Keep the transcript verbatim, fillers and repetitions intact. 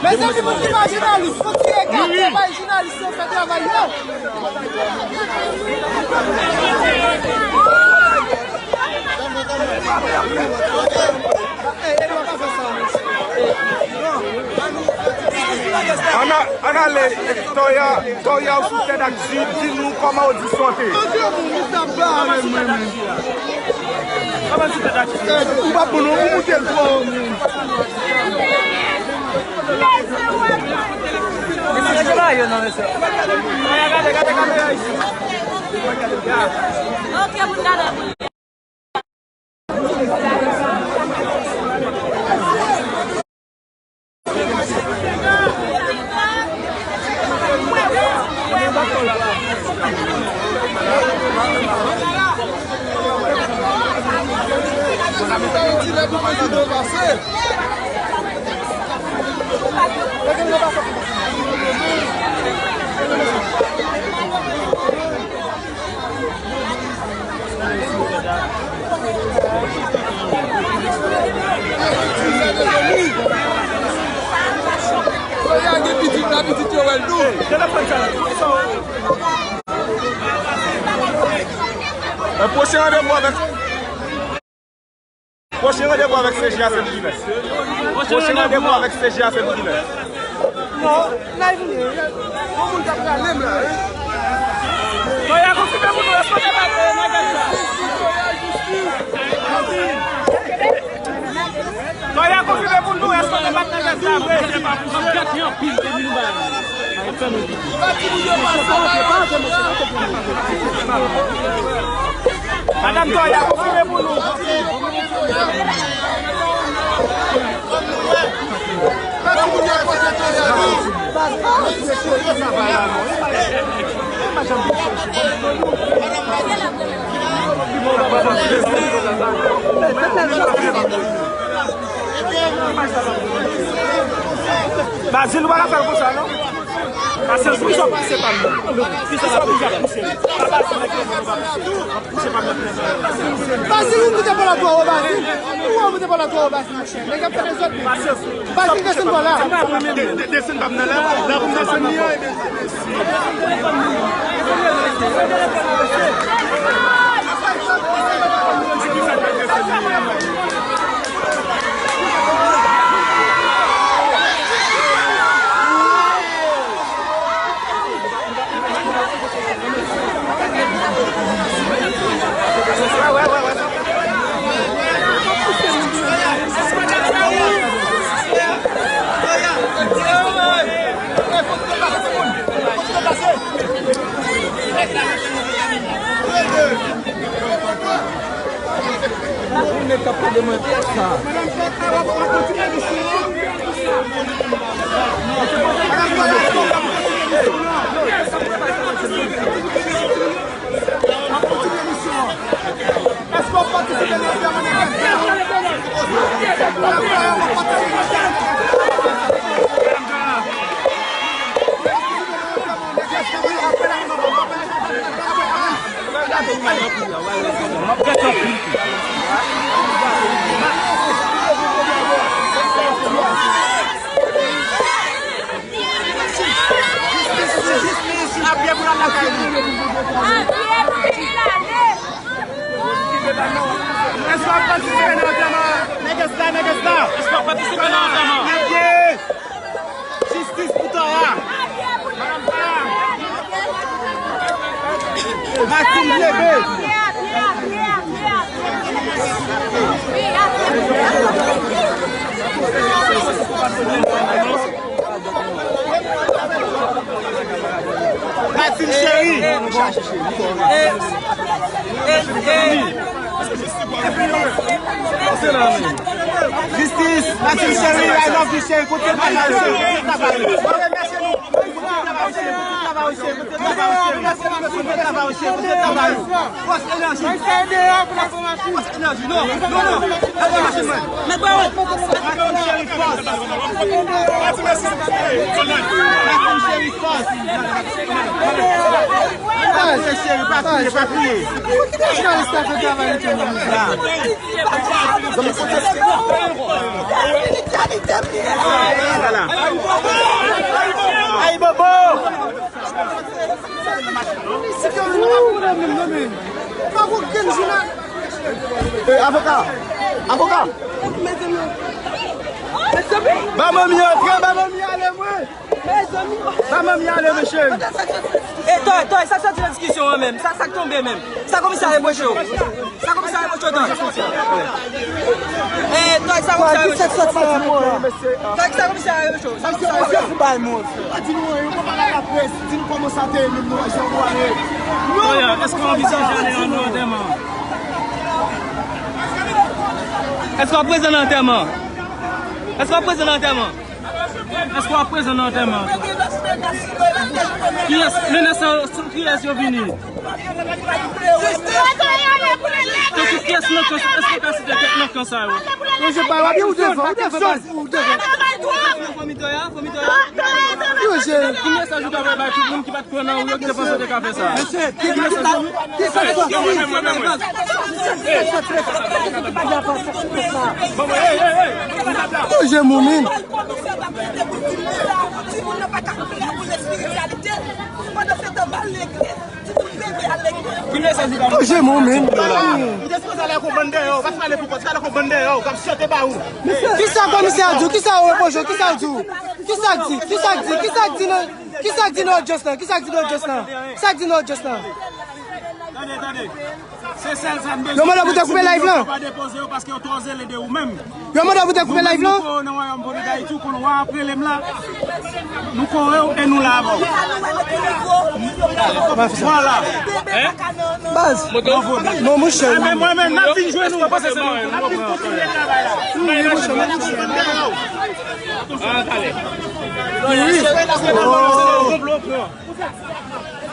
Mezanmi, moun ki pa jounalis, fò tire kat yo bay jounalis yo fè travay yo. Ann a- ann ale, Toya, Toya ou sou tèt ak Jid, di nou kòman odisyon te. Ou pa bon non, ou moute l twò wo menm. Pwochen randevou avèk Pwochen randevou avèk C J A se pou kilè? Pwochen randevou avèk C J A se pou kilè? Non, n a vini. Yon moun k ap rale m la, wi. Toya konfime pou nou, èske w te bat, eh, Nagasa? Toya konfime pou nou, èske w te bat Nagasa vre? Madanm Toya, konfime pou nou. Bazil, ou pa ka fè l konsa, non? Pasyans, poukisa w pase pa m nan? Poukisa w poukisa w pouse m? Pa Bazil nèg yo, nou pa pouse. Pouse pa m nan. Bazil, ou moute pa la twò wo, Bazil. Ou moute pa la twò wo, Bazil, monchè. Nèg ap fè dezòd. Pasyans. Bazil, desann pa la. De- de- desann pa m nan la. La pou m desann li an, e byen. Moun nèg k ap pale mwen tèt sa. Èske w ap patisipe nan antèman nèg la? Èske w ap patisipe nan antèman? Nègès la, nègès la. Èske w ap patisipe nan antèman? Jistis pou Toya. Madanm Toya. Matin leve. Matin cheri. Jistis. Matin cheri, I love you cheri. Kote matin cheri? Ay, bobo! Eh, avoka! Avoka! Ba manmi antre, ba manmi ale, mwen! Ba manmi ale, mesye! E, Toy, Toy, sa k soti nan diskisyon an menm? Sa, sa k tonbe menm? Sa komisè a repwoche w? Sa komisè a repwoche w, Toy? E, Toy, sa komisè a repwoche w? Toy, sa komisè a repwoche w? Sa komisè a repwoche w? Pa di nou anyen, ou pa pale ak laprès. Di nou kòman sa te ye menm, nou wè jan nou ale. Toya, èske w anvizaje ale nan antèman? Èske w ap prezan nan antèman? Èske w ap prezan nan antèman? Èske w ap prezan nan antèman? Kiyès, Lene San, kiyès yo vini? Tankou kiyès nan kan sa, èske w ka site kèk nan kan sa yo? Yo je bay w ap ou devan, ou devan, ou devan. Fòmito ya, fòmito ya. Yo je. Ki mesaj ou ta vle bay tout moun ki pa t kwè nan ou yo ki te panse w te ka fè sa? Ki mesaj ou? Yo je moumin. Yo je moumin. Ou te sipoze ale ak yon bann dèyè w, pa t pale pou kont, ale ak yon bann dèyè w, k ap chante ba ou. Kisa komisè a di w? Kisa ou repwoche w? Kisa ou di w? Kisa k di? Kisa k di? Kisa k di nan, kisa k di nan odyans lan? Kisa k di nan odyans lan? Sa k di nan odyans lan? Tande, tande. Se sèl sa n bezwen. Yo mande w pou te koupe live lan. Pa depoze yo paske yo twò zele de ou menm. Yo mande w pou te koupe live lan. Nou kore w nan Wayòm Pwodui Dayiti, ou konn w ap rele m la. Nou kore w e nou la avè w. Vwala. Baz. Non, monchè. Mwen menm, n ap vin jwenn ou. N ap vin kontinye travay la. Wi, monchè, monchè.